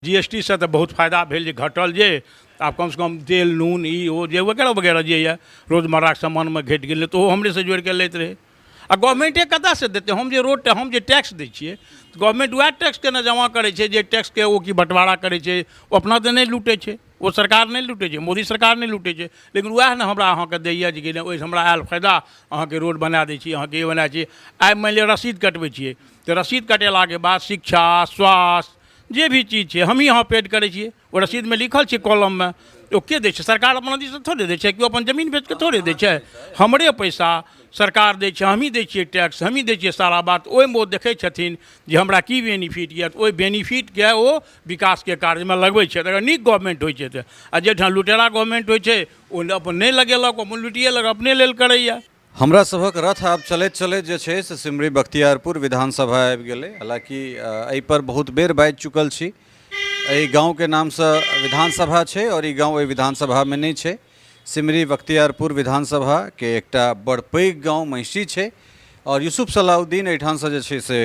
G S T सँ तऽ बहुत फायदा भेल जे घटल जे आब कमसँ कम तेल नून ई ओ जे वगैरह वगैरह जे यए रोजमर्राके सामानमे घटि गेलै तऽ ओहो हमरेसँ जोड़िके लैत रहै। आ गवर्नमेन्टे कतऽसँ देतै? हम जे रोड, हम जे टैक्स दै छियै, गवर्नमेन्ट वएह टैक्सके ने जमा करै छै, जे टैक्सके ओ की बँटवारा करै छै। ओ अपना तऽ नहि लूटै छै, ओ सरकार नहि लूटै छै, मोदी सरकार नहि लूटै छै, लेकिन वएह ने हमरा अहाँके दैए जे कि नहि, ओहिसँ हमरा आयल फायदा, अहाँके रोड बना दै छी, अहाँके ई बना दै छी। आइ मानि लिअ रसीद कटबै छियै तऽ रसीद कटेलाके बाद शिक्षा, स्वास्थ्य जे भी चीज छै, हमही अहाँ पेड करै छियै। ओ रसीदमे लिखल छै कॉलममे। ओ के दै छै? सरकार अपना दिससँ थोड़े दै छै? केओ अपन जमीन बेचके थोड़े दै छै? हमरे पैसा सरकार दै छै, हमही दै छियै टैक्स, हमही दै छियै सारा बात। ओहिमे ओ देखै छथिन जे हमरा की बेनिफिट यऽ, तऽ ओहि बेनिफिटके ओ विकासके कार्यमे लगबै छथि, अगर नीक गवर्नमेन्ट होइ छै तऽ। आ जाहिठाम लुटेरा गवर्नमेन्ट होइ छै, ओ अपन नहि लगेलक, ओ अपन लुटिए लेलक, अपने लेल करैए। हमरा सभक रथ आब चलैत चलैत जे छै से सिमरी बख्तियारपुर विधानसभा आबि गेलै। हालाँकि एहिपर बहुत बेर बाजि चुकल छी। एहि गाँवके नामसँ विधानसभा छै आओर ई गाँव एहि विधानसभामे नहि छै। सिमरी बख्तियारपुर विधानसभाके एकटा बड़ पैघ गाँव महिषी छै आओर यूसुफ सलाउद्दीन एहिठामसँ जे छै से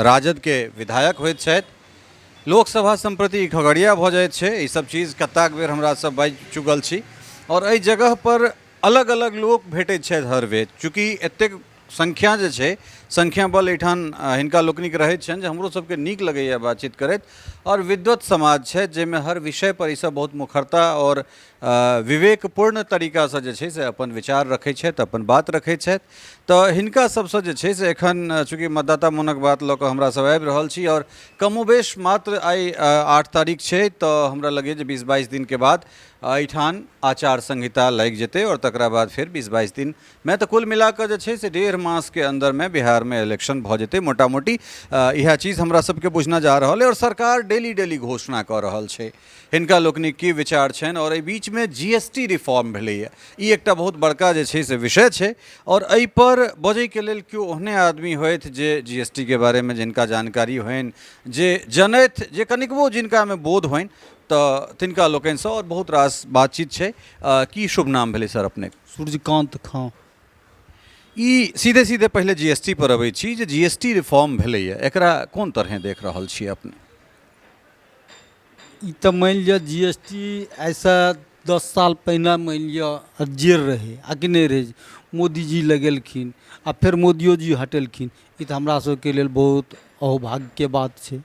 राजदके विधायक होइत छथि। लोकसभा सम्प्रति खगड़िया भऽ जाइत छै। ईसब चीज कतेक बेर हमरा सब बाजि चुकल छी। आओर एहि जगहपर अलग अलग लोक भेटैत छथि हर बेर, चूँकि एतेक संख्या जे छै, संख्या बल एहिठाम हिनका लोकनिक रहैत छनि जे हमरो सबके नीक लगैए बातचीत करैत। आओर विद्वत समाज छथि जाहिमे हर विषयपर ईसब बहुत मुखरता आओर विवेकपूर्ण तरीकासँ जे छै से अपन विचार रखै छथि, अपन बात रखै छथि। तऽ हिनका सबसँ जे छै से एखन चूँकि मतदाता मोनक बात लऽ कऽ हमरा सब आबि रहल छी आओर कमोबेश मात्र आइ 8 तारीख छै, तऽ हमरा लगैए जे 20-22 दिनके बाद एहिठाम आचार संहिता लागि जेतै आओर तकरा बाद फेर 20-22 दिनमे तऽ कुल मिला कऽ जे छै से 1.5 मासके अन्दरमे बिहारमे इलेक्शन भऽ जेतै। मोटा मोटी इएह चीज हमरा सबके बुझना जा रहल अइ। आओर सरकार डेली डेली घोषणा कऽ रहल छै। हिनका लोकनिक की विचार छनि? आओर एहि बीचमे जी एस टी रिफॉर्म भेलैए, ई एकटा बहुत बड़का जे छै से विषय छै आओर एहिपर बजैके लेल केओ ओहने आदमी होथि जे जी एस टी के बारेमे जिनका जानकारी होइन, जे जनथि, जे कनिकबो जिनकामे बोध होइन, तऽ तिनका लोकनिसँ आओर बहुत रास बातचीत छै। की शुभ नाम भेलै सर अपनेके? सूर्यकान्त खाँ। ई सीधे सीधे पहिले जी एस टी पर अबै छी जे जी एस टी रिफॉर्म भेलैए, एकरा कोन तरहें देख रहल छी अपने? ई तऽ मानि लिअ जी एस टी आइसँ 10 साल पहिने मानि लिअ जे रहै आ कि नहि रहै, मोदीजी लगेलखिन आ फेर मोदियो जी हटेलखिन। ई तऽ हमरा सबके लेल बहुत अहोभाग्यके बात छै।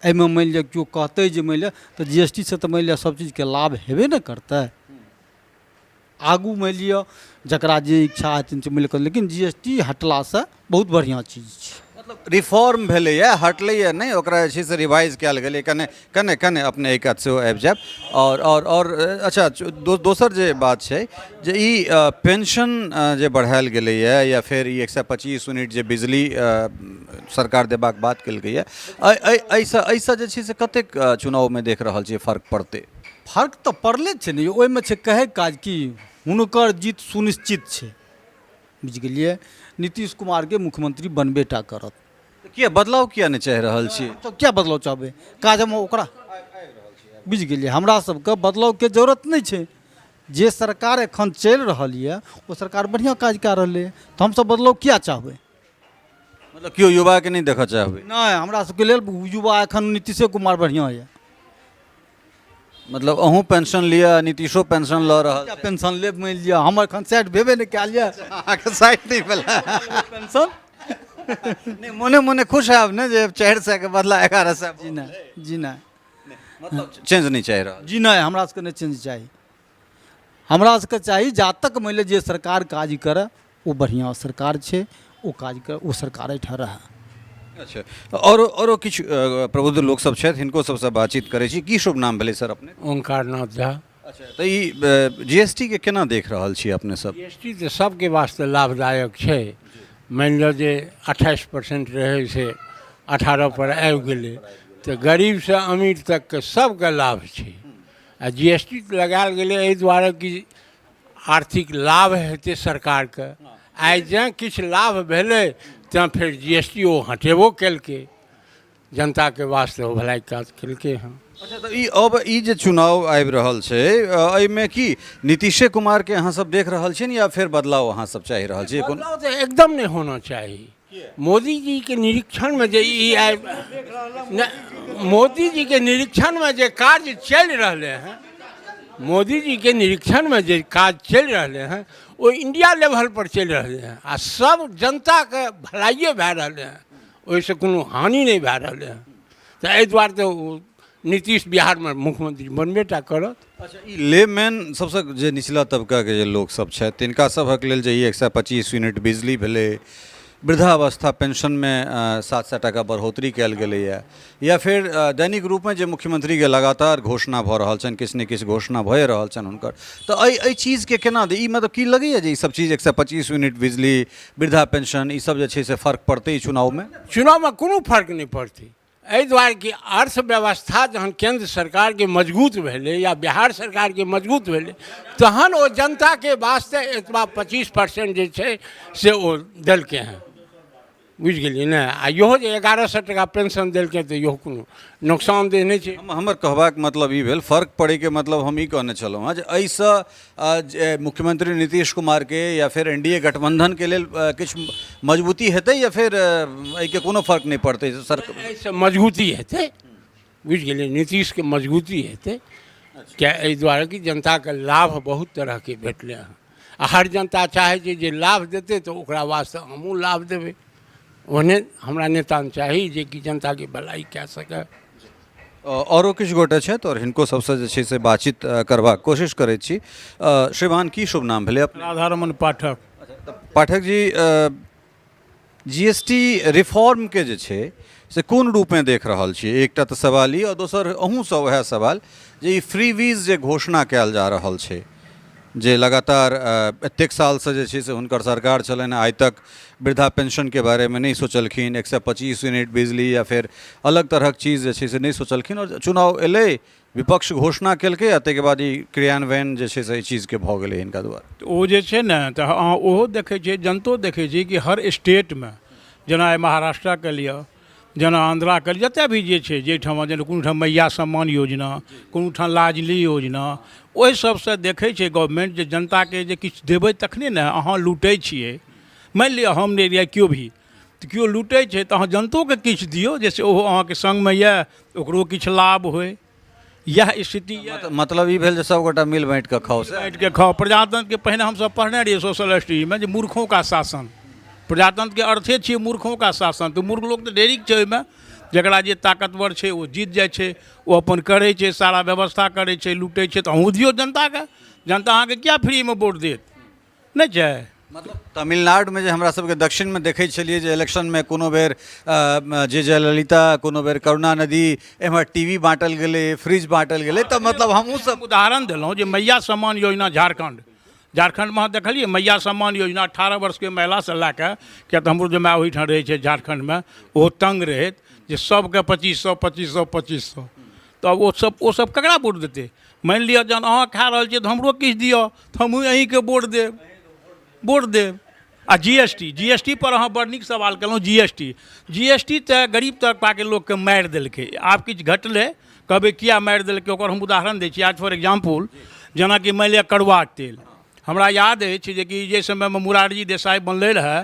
एहिमे मानि लिअ केओ कहतै जे मानि लिअ तऽ जी एस टी सँ तऽ मानि लिअ सब चीजके लाभ हेबे ने करतै। आगू मानि लिअ जकरा जे इच्छा हेतनि से मानि लिअ, लेकिन जी एस टी हटलासँ बहुत बढ़िआँ चीज छै। मतलब रिफॉर्म भेलैए, हटलैए नहि, ओकरा जे छै से रिवाइज कयल गेलै। कने कने कने अपने एहि कात सेहो आबि जायब। आओर आओर आओर अच्छा, दोसर जे बात छै जे ई पेंशन जे बढ़ायल गेलैए या फेर ई 125 यूनिट जे बिजली सरकार देबाक बात केलकैए, एहिसँ जे छै से कतेक चुनावमे देख रहल छियै फर्क पड़तै? फर्क तऽ पड़ले छै ने। ओहिमे छै कहैके काज कि हुनकर जीत सुनिश्चित छै, बुझि गेलियै? नीतीश कुमारके मुख्यमंत्री बनबे टा करत। किया बदलाव किया नहि चाहि रहल छी? तऽ किया बदलाव चाहबै? काज हम ओकरा बुझि गेलियै, हमरा सबके बदलावके जरूरत नहि छै। जे सरकार एखन चलि रहल यऽ, ओ सरकार बढ़िआँ काज कए रहलै, तऽ हमसब बदलाव किया चाहबै? मतलब केओ युवाके नहि देखऽ चाहबै? नहि, हमरा सबके लेल युवा एखन नीतीशे कुमार बढ़िआँ यऽ। मतलब अहूँ पेंशन लिअ, नीतीशो पेंशन लऽ रहल? पेंशन लेब? मानि लिअ हमर एखन 60 भेबे नहि कयल यऽ। अहाँके 60 नहि भेल पेंशन? नहि, मोने मोने खुश हैब ने जे 400 के बदला 1100? जी नहि, जी नहि। मतलब चेंज नहि चाहि रहल? जी नहि, हमरा सबके नहि चेंज चाही। हमरा सबके चाही जा तक मानि लिअ जे सरकार काज करए ओ बढ़िआँ सरकार छै, ओ काज कर, ओ सरकार एहिठाम रहए। अच्छा, औरो किछु प्रबुद्ध लोकसभ छथि, हिनको सबसँ बातचीत करै छी। की शुभ नाम भेलै सर अपने? ओंकार नाथ झा। अच्छा, तऽ ई जी एस टी के केना देख रहल छी अपने सब? जी एस टी तऽ सबके वास्ते लाभदायक छै। मानि लिअ जे 28% रहै से 18 पर आबि गेलै, तऽ गरीबसँ अमीर तकके सबके लाभ छै। आ जी एस टी लगायल गेलै एहि दुआरे कि आर्थिक लाभ हेतै सरकारके। आइ जँ किछु लाभ भेलै तँ फेर जी एस टी ओ हटेबो केलकै, जनताके वास्ते ओ भलाइ काज केलकै हँ। अच्छा, तऽ ई अब ई जे चुनाव आबि रहल छै, एहिमे की नीतीशे कुमारके अहाँ सब देख रहल छियनि या फेर बदलाव अहाँ सब चाहि रहल छियै? बदलाव तऽ एकदम नहि होना चाही। मोदीजीके निरीक्षणमे जे ई आबि नहि, मोदीजीके निरीक्षणमे जे कार्य चलि रहलै हँ, मोदीजीके निरीक्षणमे जे काज चलि रहलै हँ, ओ इण्डिया लेवलपर चलि रहलै हँ आ सब जनताके भलाइए भए रहलै हँ, ओहिसँ कोनो हानि नहि भए रहलै हँ। तऽ एहि दुआरे तऽ ओ नीतीश बिहारमे मुख्यमंत्री बनबे टा करत। अच्छा, ई लेमैन सबसँ जे निचला तबकाके जे लोकसभ छथि तिनका सभक लेल जे ई 125 यूनिट बिजली भेलै, वृद्धावस्था पेंशनमे 700 टाका बढ़ोतरी कयल गेलैए, या फेर दैनिक रूपमे जे मुख्यमंत्रीके लगातार घोषणा भऽ रहल छनि, किछु ने किछु घोषणा भए रहल छनि हुनकर, तऽ एहि एहि चीजके केना ई मतलब की लगैए जे ई सब चीज 125 यूनिट बिजली, वृद्धा पेंशन, ई सब जे छै से फर्क पड़तै ई चुनावमे? चुनावमे कोनो फर्क नहि पड़तै, एहि दुआरे कि अर्थव्यवस्था जहन केन्द्र सरकारके मजबूत भेलै या बिहार सरकारके मजबूत भेलै, तहन ओ जनताके वास्ते एतबा 25% जे छै से ओ देलकै हँ, बुझि गेलियै ने। आ इहो जे 1100 टाका पेंशन देलकै तऽ इहो कोनो नुकसानदेह नहि छै। हमर कहबाक मतलब ई भेल, फर्क पड़ैके मतलब हम ई कहने छलहुँ हँ जे एहिसँ जे मुख्यमंत्री नीतीश कुमारके या फेर एन डी ए गठबंधनके लेल किछु मजबूती हेतै या फेर एहिके कोनो फर्क नहि पड़तै सर? एहिसँ मजबूती हेतै, बुझि गेलियै, नीतीशके मजबूती हेतै। किया एहि दुआरे कि जनताके लाभ बहुत तरहके भेटलै हँ आ हर जनता चाहै छै जे लाभ देतै तऽ ओकरा वास्ते हमहूँ लाभ देबै, ओहने हमरा नेता ने चाही जेकि जनताके भलाइ कए सकए। आओरो किछु गोटे छथि आओर हिनको सबसँ जे छै से बातचीत करबाक कोशिश करै छी। श्रीमान, की शुभ नाम भेलै अपने? राधारमण पाठक। तऽ Pathak ji, G S T रिफॉर्मके जे छै से कोन रूपमे देख रहल छियै? एकटा तऽ सवाल ई, आओर दोसर अहूँसँ उएह सवाल जे ई फ्री वीज जे घोषणा कयल जा रहल छै, जे लगातार एतेक सालसँ जे छै से हुनकर सरकार छलनि, आइ तक वृद्धा पेंशनके बारेमे नहि सोचलखिन, 125 यूनिट बिजली या फेर अलग तरहक चीज जे छै से नहि सोचलखिन, आओर चुनाव एलै, विपक्ष घोषणा केलकै आ ताहिके बाद ई क्रियान्वयन जे छै से एहि चीजके भऽ गेलै हिनका द्वारा। तऽ ओ जे छै ने, तऽ अहाँ ओहो देखै छियै, जनतो देखै छै कि हर स्टेटमे, जेना आइ महाराष्ट्रके लिअ, जेना आन्ध्राके, जतय भी जे छै, जाहिठाम जेना कोनो ठाम मैया सम्मान योजना, कोनो ठाम लाजली योजना, ओहि सबसँ देखै छै गवर्नमेन्ट जे जनताके जे किछु देबै तखने ने। अहाँ लूटै छियै, मानि लिअ हम नहि या केओ भी, तऽ केओ लूटै छै तऽ अहाँ जनतोके किछु दियौ जाहिसँ ओहो अहाँके सङ्गमे यए, ओकरो किछु लाभ होइ। इएह स्थिति यऽ। मतलब ई भेल जे सभगोटा मिल बाँटि कऽ खाउ से? बाँटि कऽ खाउ। प्रजातंत्रके पहिने हमसभ पढ़ने रहियै सोशल स्टडीमे जे मूर्खों का शासन, प्रजातंत्रके अर्थे छियै मूर्खों का शासन। तऽ मूर्ख लोक तऽ ढेरिक छै ओहिमे, जकरा जे ताकतवर छै ओ जीत जाइ छै, ओ अपन करै छै, सारा व्यवस्था करै छै, लूटै छै। तऽ अहूँ दियौ जनताके, जनता अहाँके किया फ्रीमे वोट देत? नहि छै। मतलब तमिलनाडुमे जे हमरा सबके दक्षिणमे देखै छलियै जे इलेक्शनमे कोनो बेर जे जयललिता, कोनो बेर करुणानिधि, एम्हर टी वी बाँटल गेलै, फ्रिज बाँटल गेलै, तऽ मतलब हमहूँ सब उदाहरण देलहुँ जे मैया सम्मान योजना झारखण्डमे अहाँ देखलियै मैया सम्मान योजना 18 वर्षके महिलासँ लए कऽ, किएक तऽ हमरो जमाय ओहिठाम रहै छै झारखण्डमे, ओहो तङ्ग रहैत जे सबके 2500 2500 2500, तऽ ओ सब ककरा वोट देतै? मानि लिअ जहन अहाँ खा रहल छियै तऽ हमरो किछु दिअ तऽ हमहूँ अहीँके वोट देब, वोट देब। आ जी एस टी पर अहाँ बड़ नीक सवाल केलहुँ। जी एस टी तऽ गरीब तबकाके लोकके मारि देलकै। आब किछु घटलै। कहबै किया मारि देलकै? ओकर हम उदाहरण दै छी। आज फॉर एग्जाम्पल जेनाकि मानि लिअ कड़ुआके तेल, हमरा याद अछि जेकि जाहि समयमे मुरारजी देसाई बनलै रहए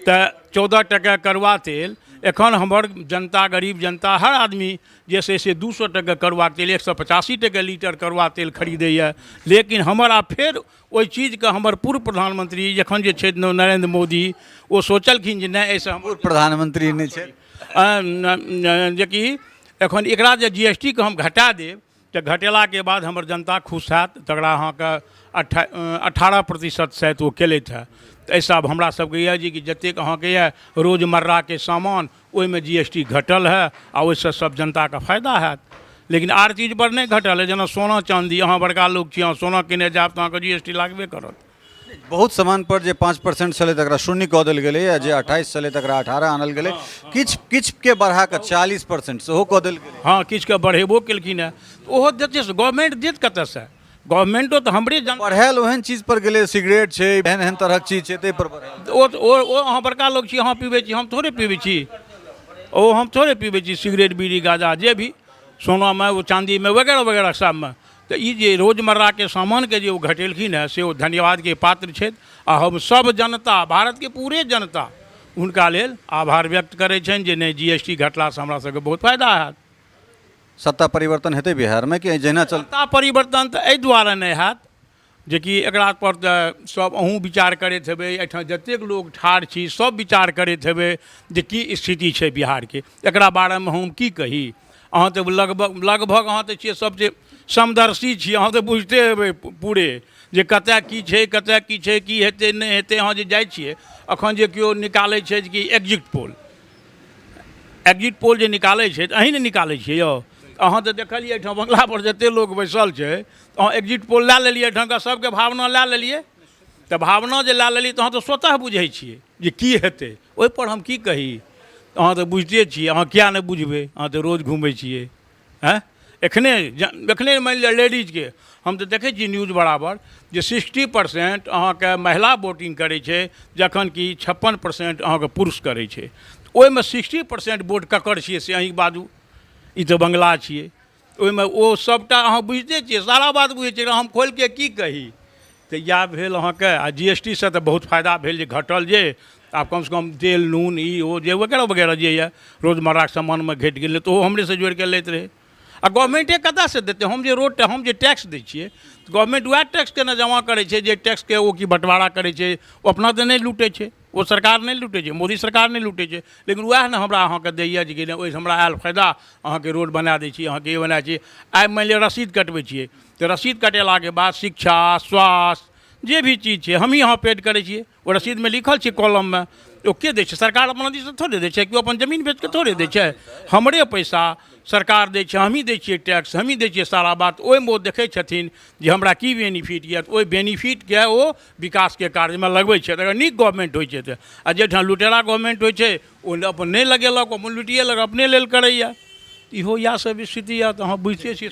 तऽ 14 टका कड़ुआ तेल। एखन हमर जनता, गरीब जनता, हर आदमी जे छै से 200 टका कड़ुआ तेल, 185 टका लीटर कड़ुआ तेल खरीदैए। लेकिन हमर आब फेर ओहि चीजके हमर पूर्व प्रधानमंत्री जखन जे छै नरेंद्र मोदी, ओ सोचलखिन जे नहि, एहिसँ पूर्व प्रधानमंत्री नहि छै। जेकि एखन एकरा जे जी एस टी के हम घटा देब तऽ घटेलाके बाद हमर जनता खुश हैत। तकरा अहाँके 18% शायद ओ केलथि हँ। तऽ एहिसँ आब हमरा सबके यऽ जे कि जतेक अहाँके यऽ रोजमर्राके सामान, ओहिमे जी एस टी घटल है आ ओहिसँ सब जनताके फायदा हैत। लेकिन आर चीजपर नहि घटल है, जेना सोना चाँदी। अहाँ बड़का लोक छी, अहाँ सोना किने जायब तऽ अहाँके जी एस टी लागबे करत। बहुत सामान पर जे 5% छलै तकरा शून्य कऽ देल गेलै, आ जे 28 छलै तकरा 18 आनल गेलै, किछु किछुके बढ़ा कऽ 40% सेहो कऽ देल गेलै। हँ, किछुके बढ़ेबो केलखिन हेँ। ओहो देतै, गवर्नमेंट देत कतऽसँ? गवर्नमेंटो तऽ हमरे जन बढ़ायल ओहन चीज पर गेलै, सिगरेट छै, एहन एहन तरहक चीज छै, ताहि पर बढ़ायल। ओ अहाँ बड़का लोक छी, अहाँ पीबै छी, हम थोड़े पीबै छी। ओ हम थोड़े पीबै छी सिगरेट, बीड़ी, गाँजा, जे भी सोनामे, ओ चाँदीमे, वगैरह वगैरह सबमे। तऽ ई जे रोजमर्राके सामानके जे ओ घटेलखिन हेँ से ओ धन्यवादके पात्र छथि। आ हम सब जनता, भारतके पूरे जनता हुनका लेल आभार व्यक्त करै छनि जे नहि जी एस टी घटलासँ हमरा सबके बहुत फायदा हैत। सत्ता परिवर्तन हेतै बिहारमे कि जहिना चल? सत्ता परिवर्तन तऽ एहि दुआरे नहि हैत जेकि एकरा पर तऽ सब अहूँ विचार करैत हेबै, एहिठाम जतेक लोक ठाढ़ छी सब विचार करैत हेबै जे की स्थिति छै बिहारके, एकरा बारेमे हम की कही। अहाँ तऽ लगभग अहाँ तऽ छियै सब जे समदर्शी छी, अहाँ तऽ बुझिते हेबै पूरे जे कतऽ की छै, कतऽ की छै, की हेतै नहि हेतै। अहाँ जे जाइ छियै एखन जे केओ निकालै छै जे कि एग्जिट पोल, एग्जिट पोल जे निकालै छै तऽ अहीँ ने निकालै छियै यौ। अहाँ तऽ देखलियै एहिठाम बंगलापर जतेक लोक बैसल छै, अहाँ एग्जिट पोल लए लेलियै, एहिठामका सबके भावना लए लेलियै, तऽ भावना जे लए लेलियै तऽ अहाँ तऽ स्वतः बुझै छियै जे की हेतै। ओहिपर हम की कही, अहाँ तऽ बुझिते छियै, अहाँ किए नहि बुझबै, अहाँ तऽ रोज घुमै छियै। आँय एखने एखने मानि लिअ लेडीजके हम तऽ देखै छियै न्यूज बराबर जे 60% अहाँके महिला वोटिंग करै छै, जखन कि 56% अहाँके पुरुष करै छै। ओहिमे 60% वोट ककर छियै से अहीं बाजू। ई तऽ बंगला छियै, ओहिमे ओ सभटा अहाँ बुझिते छियै, सारा बात बुझै छियै, हम खोलिके की कही। तऽ इएह भेल अहाँके। आ जी एस टी सँ तऽ बहुत फायदा भेल जे घटल, जे आब कमसँ कम तेल नून ई ओ जे वगैरह वगैरह जे यए रोजमर्राके सामानमे घटि गेलै, तऽ ओहो हमरेसँ जोड़िके लैत रहै। आ गवर्नमेंटे कतऽसँ देतै? हम जे रोड, हम जे टैक्स दै छियै, गवर्नमेंट उएह टैक्सके ने जमा करै छै, जे टैक्सके ओ की बँटवारा करै छै। ओ अपना तऽ नहि लूटै छै, ओ सरकार नहि लूटै छै, मोदी सरकार नहि लूटै छै, लेकिन उएह ने हमरा अहाँके दैए जे कि नहि ओहिसँ हमरा आयल फायदा, अहाँके रोड बना दै छी, अहाँके ई बना दै छी। आइ मानि लिअ रसीद कटबै छियै तऽ रसीद कटेलाके बाद शिक्षा स्वास्थ्य जे भी चीज छै हमही अहाँ पेड करै छियै, ओ रसीदमे लिखल छै कॉलममे। ओ के दै छै? सरकार अपना दिससँ थोड़े दै छै, केओ अपन जमीन बेच कऽ थोड़े दै छै। हमरे पैसा सरकार दै छै, हमही दै छियै टैक्स, हमही दै छियै सारा बात। ओहिमे ओ देखै छथिन जे हमरा की बेनिफिट यऽ, तऽ ओहि बेनिफिटके ओ विकासके कार्यमे लगबै छथि, अगर नीक गवर्नमेंट होइ छै तऽ। आ जाहिठाम लुटेरा गवर्नमेंट होइ छै ओ अपन नहि लगेलक, ओ अपन लुटिए लेलक, अपने लेल करैए। इहो इएह सब स्थिति यऽ, तऽ अहाँ बुझिते छियै।